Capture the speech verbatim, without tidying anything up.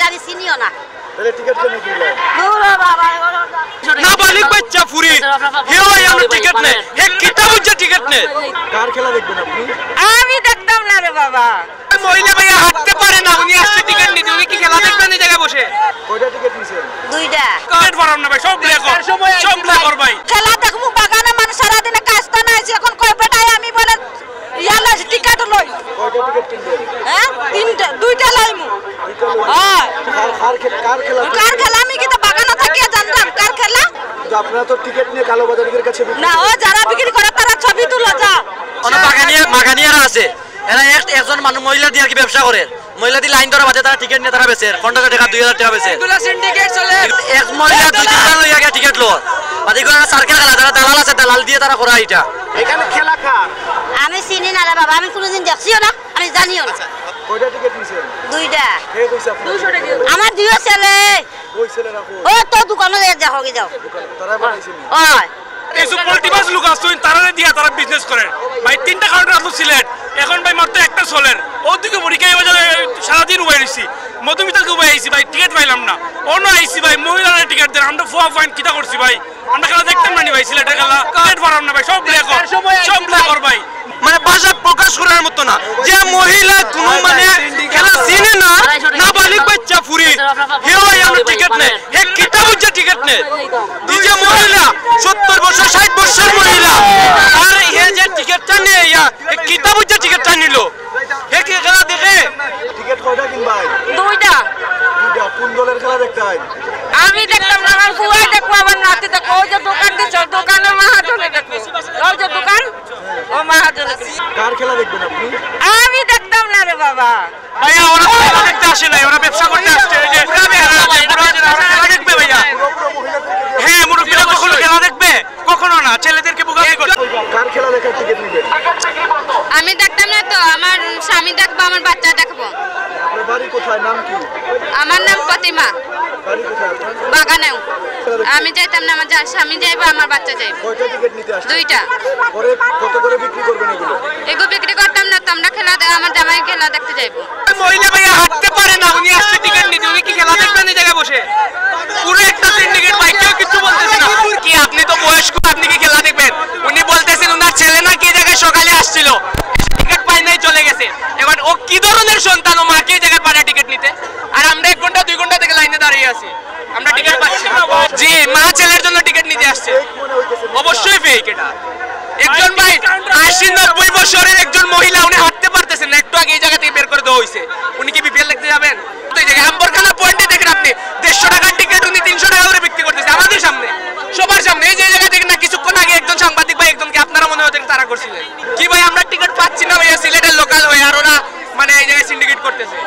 আমি চিনিও না। তাহলে টিকিট কেন কিনলেন? দূর হ বাবা, এগুলো না। নাবালিগ বাচ্চা ফুরি, হে ভাই, আমরা টিকিট নেই। হে কিতা বুঝছে টিকিট নেই? কার খেলা দেখবেন আপনি? আমি দেখতাম না রে বাবা। মহিলা ভাইয়া হাঁটতে পারে না, উনি আসছে টিকিট নিতে। উনি কি খেলা দেখবেন এই জায়গায় বসে? কয়টা টিকিট নিছেন? দুইটা। টিকিট পারাম না ভাই, সব ব্ল্যাক, সব ব্ল্যাক ভাই। খেলা দেখমু, বাগানে মানুষ সারাদিনে কাজ তো নাই, এখন কয় বেটায় আমি বলে ইয়ালে টিকিট লই। কয়টা টিকিট কিনবেন? হ্যাঁ, তিনটা, দুইটা লইমু। দুইটা লইবেন? হ্যাঁ। কার, কার খে-, কার খেলা? কার খেলা আমি কিতা বাগানো থাকিয়া জানতাম কার খেলা? কিন্তু আপনারা তো টিকিট নিয়ে কালোবাজারিদের কাছে বিক্রি না, ও যারা বিক্রি করে তারা ছবি তুলো, যাও। কোনো বাগানিয়া, বাগানিয়ারা আছে, এরা এক, একজন মানুষ মহিলা দিয়ে আর কি ব্যবসা করে। মহিলা দিয়ে লাইন ধরা বাদে তারা টিকিট নিয়ে তারা বেচে, পনেরোশো টাকা, দুই হাজার টাকা বেচে। এগুলা সিন্ডিকেট চলে। এক মহিলা দুই তিনটা লইয়া গিয়া টিকিট লো, বাদে কোনো সার্কেল খেলা, যারা দালাল আছে, দালাল দিয়ে তারা করা এটা। এখানে খেলা কার? আমি চিনি না রে বাবা, আমি কোনোদিন দেখছিও না, আমি জানিও না। কয়টা টিকিট নিছেন? দুইটা। কে কইছে আপনার? আমার দুইও ছেলে। ওই ছেলেরা কই? ও তো দোকানো যাই দেখো কি যাও। দোকানে। তারা বানাইছে নি? ওই। কিছু পল্টি বাস লোক আসছেন, তারারে দিয়া তারা বিজনেস করেন। ভাই, তিনটা কাউন্টার আছে সিলেট, এখন ভাই মাত্র একটা চলের। ওদিকে বুড়িকাই বাজারে সারাদিন উবাই রইছি, মধুমিতাকে উবাই আইছি ভাই, টিকিট পাইলাম না। অন্য আইছি ভাই, মহিলারা টিকিট দেন, আমরা ফুয়া ফাইন কিতা করছি ভাই? আমরা খেলা দেখতাম না নি ভাই, সিলেটের খেলা? টিকিট পারাম না ভাই, সব ব্ল্যাক, সব ব্ল্যাক ভাই। মানে ভাষা প্রকাশ করার মতো না। যে মহিলা কোনো মানে খেলা চিনে না, নাবালিগ বাচ্চা ফুরি, হে ভাই আমরা টিকিট নেই, হে কিতা বুঝছে টিকিট নেই। এই যে মহিলা, সত্তর বছর, ষাট বছর মহিলা, আর হে যে টিকিটটা নেই, ইয়া, হে কিতা বুঝছে টিকিটটা নিল, হে কি খেলা দেখে? টিকিট কয়টা কিনবাই? দুইটা। দুইটা। কোন দলের খেলা দেখতে হয়? আমি দেখতাম না, আমার ফুয়াই দেখবো, আমার নাতি দেখবো। ওই যে দোকান দিছে, দোকানের মাহাজনে দেখবো। ওই যে দোকান, ও মাহাজনে দেখবো। কার খেলা দেখবেন আপনি? আমি দেখতাম না রে বাবা। ভাইয়া, ওরা তো খেলা দেখতে আসে নাই, ওরা ব্যবসা করতে আসছে। এই যে বুড়া মেয়েরা আছে, বুড়া মেয়েরা, ওরা খেলা দেখবে ভাইয়া? হ্যাঁ, মুরব্বীরা কখনো খেলা দেখবে? কখনো না, ছেলেদেরকে বুঝাতে করতে। কার খেলা দেখার টিকিট নিবেন? আমি দেখতাম না তো, আমার স্বামী দেখবো, আমার বাচ্চা দেখবো। আপনার বাড়ি কোথায়, নাম কি? আমার নাম প্রতিমা। বাড়ি কোথায় আপনার? বাগানেও। আমি যাইতাম না, আমার যা-, স্বামী যাইবো, আমার বাচ্চা যাইবো। কয়টা টিকিট নিতে আসছেন? দুইটা। পরে কত করে বিক্রি করবেন এগুলো? এগুলো বিক্রি করতাম না তো, আমরা খেলা দে-, আমার জামাই খেলা দেখতে যাইবো। মহিলা ভাইয়া হাঁটতে পারে না, উনি আসছে টিকিট নিতে, উনি কি খেলা দেখবেন এই জায়গায় বসে?